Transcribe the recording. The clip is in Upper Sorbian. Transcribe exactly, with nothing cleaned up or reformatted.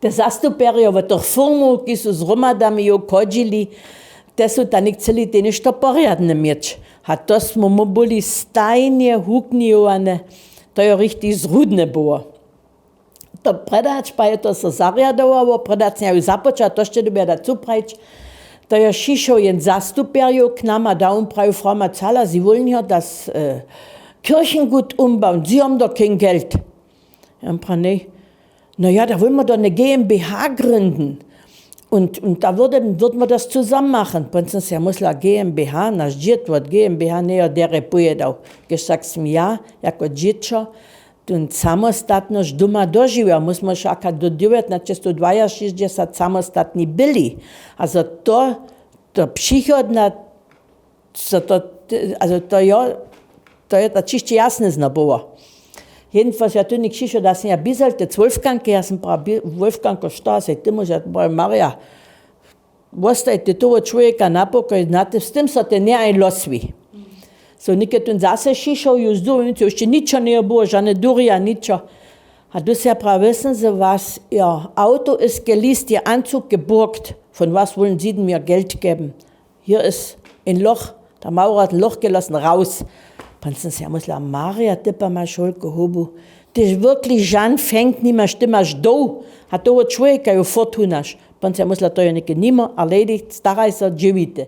Te zastupjerjo wot tych firmow, kiž su z hromadami jow chodźili, te su tam něk chceli te něšto porjadne měć. A to smy my byli stajnje huknijowane. To jo richtig zrudne było. To predać, pa je to so zarjadowało, predać njeju započa, to sće dyrbja dać suprajić. To jo šišoł jen zastupjerjow k nama dał, prajił: „Frau Mazzala, sie wollen hier das Kirchengut umbauen, sie haben doch kein Geld.“ Jam pra: „Nej.“ „No ja, da wollen wir doch ne GmbH gründen und da würden wir das zusammen machen.“ Pon sym se ja mysla: „GmbH, naš dźěd wot GmbH njejo derje pojědał.“ Kešak sym ja jako dźěćo tu samostatnosć doma dožiwjał. My smy wšaka do dźewjatnaće stow dwajašěsćdźesat samostatni byli. A zo to, to přichodna, zo to, to jo, to je ta čisće jasne zno było. Jedenfalls ja tu něk šišo, da sym ja bizel te cwólfkanke, ja sym pra wólfkanko, što a sej ty móžeš, ja prawił: „Marja, wostaj ty toho čłowjeka na pokoj, z tym so te njehań loswi.“ So něke tón zase šišoł, ju zdurju, hišće ničo njejo było, žane durja, ničo. A du se ja prawił: „Wěsny ze was, jo, Auto ist geleast, je Anzug geborgt, von was wollen sie denn mir Geld geben? Hier ist ein Loch, der Maurer hat ein Loch gelassen, raus.“ Pon sym se ja mysla: „Marja, ty pa maš holko hubu. Ty wirklich žan fenk nimaš, ty maš doł, a toho čłowjeka ju fortunaš.“ Pon sym ja mysla: „To jo něke nimo, a lejdi, staraj so, dźěłite.“